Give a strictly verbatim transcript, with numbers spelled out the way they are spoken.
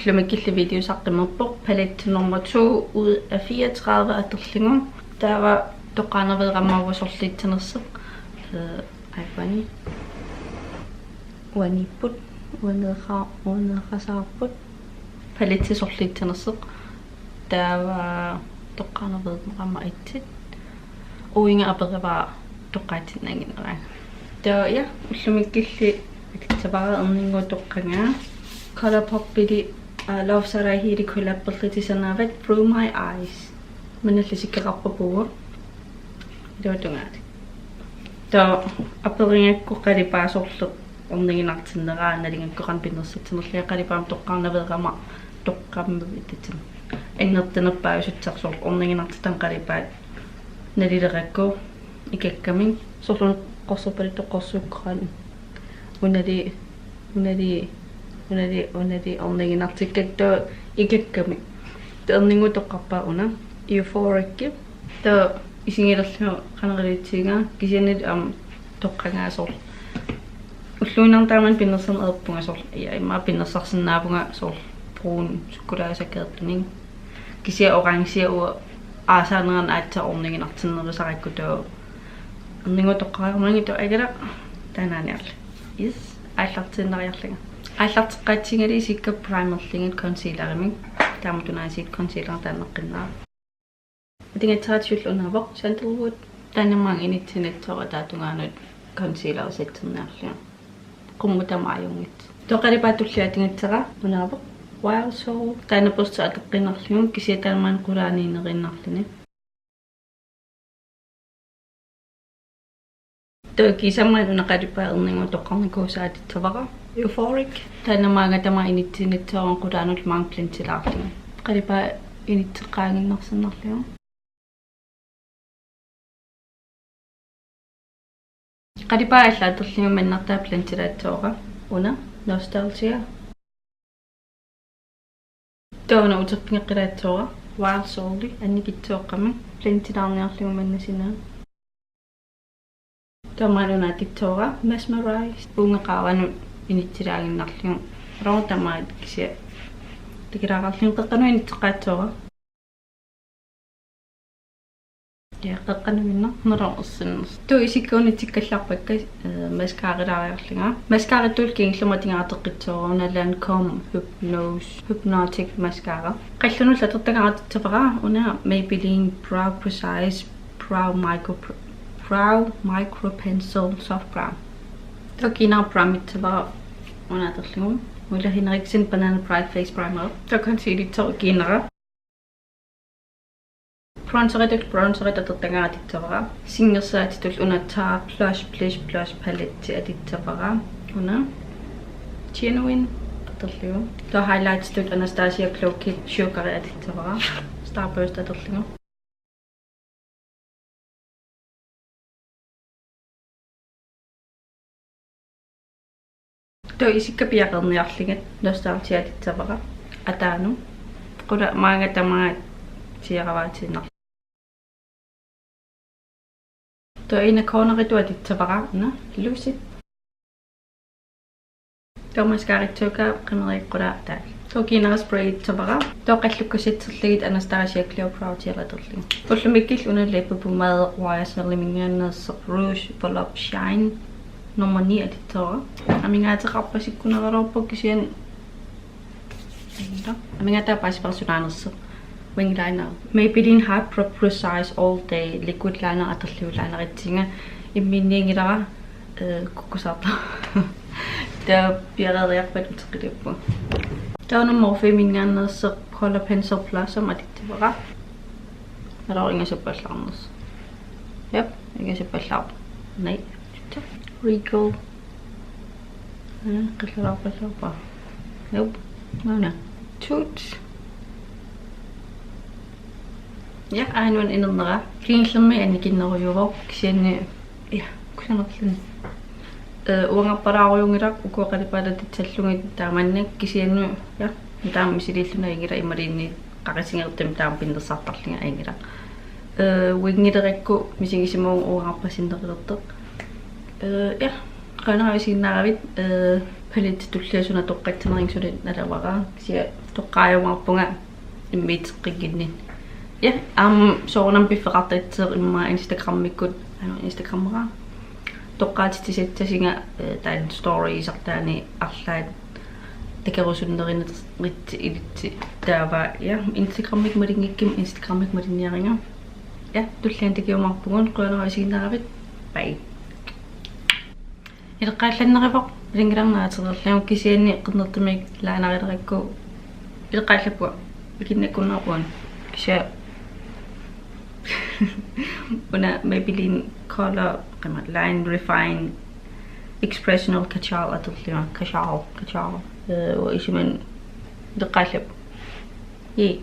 Ullumikkut video saqqummerpoq, palette nummer to ud af fireogtredive atorlugu. Taava toqqaannarfeerama uanga sorliussanersoq. Øh, ej, uani. Uaniipput, uaneeqa-, uaneeqasaarput. Palette sorliussanersoq. Taava toqqaannarfeerama itsit. Uinga aperava toqqaatsinnaannginneraanga. Taava ja, ullumikkulli atussavara erninnguutoqqagaa. ColourPopilli, aa, Love Sarahiili collaberlutik sanaavat Through My Eyes. Manna isikkoqarpoq puua. Taava tungaati. Taava aperigakku qalipaat sorleq orniginartinneraa nalugakku qanoq pinnersitsinnerlunga, qalipaamik toqqaannarfeerama toqqammavittutim. Annertunerpaajussuaq sorleq orniginartitami qalipaat nalulerakku ikakkamik. Sorleq qorsorpaluttoq qorsukkut. Unali, unali, unali, unali orniginartikkakku taava ikakkamik. Taava erninnguutoqqarpara una. Euphoric. Taava isigilerlugu qanoq ilitsigaa kisianni aamma toqqagaa sorleq. Ulluinnarni taamani pinnersarneq ajorpunga sorleq. Ja, immaqa pinnersarsinnaavunga sorleq brun sukkulaasakeertunik. Kisianni orange uanga aasaanerani aatsaat orniginartinnerusarakku taava. Erninnguutoqqareermagu taava agalaq taannaaniarli. Yes, aallartiinnariarlunga. Aallarteqqaassagalugit isikka primerlugit concealerimik. Taama tunaasiit concealer taanneqqinnaaq. Atugassara siulleq unaavoq Sandalwood. Taanna maanga inissinnattoora taava tungaanut concealer setterniarlunga. Qummut tamaat ajunngitsoq. Taava qalipaat tullia atugassara unaavoq Wild Soul. Taanna børsti atoqqiinnarlugu kisianni taanna maani qulaaniinneriinnarluni. Taava kiisami una qalipaat erninnguutoqqarnikuusara atussavara Euphoric. Taanna maanga tamaat inissinnattoora qulaanut maanga blendelaarlunga. Qalipaat inisseqqaaginnarsinnarlugu. Qalipaat alla atorlugu manna taava blendelaassavara una Nostalgia. Taava una uterfigeqqilaassuara Wild Soul annikitsuaqqamik blendelaarniarlugu manna sinaa. Taava maani una atussavara Mesmerize. Uunga qaavanut inissilaaginnarlugu. Roo tamaat kisianni takulaareerlunga qeqqanut inisseqqaassavara. Ja, qeqqanuinnaq, nalorsinnersoq. Taava isikka unitsikkallarpakka, eh, mascaralaariarlunga. Mascaratut kingullermik atugaartoqqissavara una Lancôme Hypnôse, Hypnotic Mascara. Qallunullu atortagara atussavara una Maybelline Brow Precise Brow Micro, Brow Micro Pencil Soft Brown. Taava kiinara primissavara una atorlugu Ulla Henriksen Banana Bright Face Primer. Taava concealerissavara kiinara. Bronzeritut, bronzeritut atortagara atussavara. Singersaatitut una Tarte Blush Bliss Blush Palette atussavara. Una Genuine atorlugu. Taava highlightitut Anastasia Glow Kit Sugar atussavara. Starburst atorlugu. Taava isikka piareerniarlugit Nostalgia atussavara. Ataanut. Qulaa maanga tamaat siaravaatsiinnarlugu. Taava inner corneritut atussavara una Lucid. Taava mascararissavakka qimeriikkula taava. Taava kiinara sprayissavara. Taava qallukka setterlugit Anastasia Clear Brow Gel atorlugu. Ullumikkullu una læbepomade Y S L-iminngaanneersoq Rouge Volupté Shine nummer ni atussavara. Amigaateqarpasikkunaraluarpoq kisianni Amigaataa paasipara sunaanersoq. Wing liner. Maybelline Hyper Precise All Day Liquid Liner atorlugu linerissaanga. Immiunnianngilara, eh, kukkusaartoq. Taava piareeriarpat uteqqiliuppunga. Taava una Morpheminngaanneersoq Color Pencil Blossom atussavara. Nalor ingasuppallaarnersoq. Jep, ingasuppallaarpoq. Naa. Regal. Aa, qallalaarpallaarpara. Nope. Mauna. Toots. Ja, aajuna inernera. Kingullermik annikinnerujuuvoq, kisianni, ja, kusanarluni. Eh, uangarpalaarujuunngilaq, ukua qalipaat atussallugit taamannak, kisianni, ja, taama misiliilluni ajunngilaq imaluunniit qaqisigeertumik taama pinnersartarlunga ajunngilaq. Eh, wingilerakku misigisimavunga uangarpassinnerulertoq. Eh, ja, qujanaq isiginnaaravit, eh, Palette tullia suna toqqassaneriga suli naluara. Kisianni toqqaajumaarpunga immiusseqqinnginninni. Ja, aamma soorunami piffeqartassaq immaqa Instagramikkut, aamma Instagrammera. Toqqaatitsisassasinga, eh, taanna storiesartaani arlaat takorusunnerunerit ilitsi taava, ja, Instagramikkut malinngikkuma Instagramikkut malinniarinnga. Ja, tulliani takujumaarpugut, qujanaq isiginnaaravit. Bye. Ileqqaallannarivoq, ilanngilernaatsilerlugu kisianni qernertumik linerileriarukku ileqqaallappunga, ikinnerunnaarpunga. Kisianni una Maybelline Color, qima, Line Refine Expressional Kajal atorlunga, Kajal, Kajal. Eh, uanga isumanni ileqqaallappunga. Yay.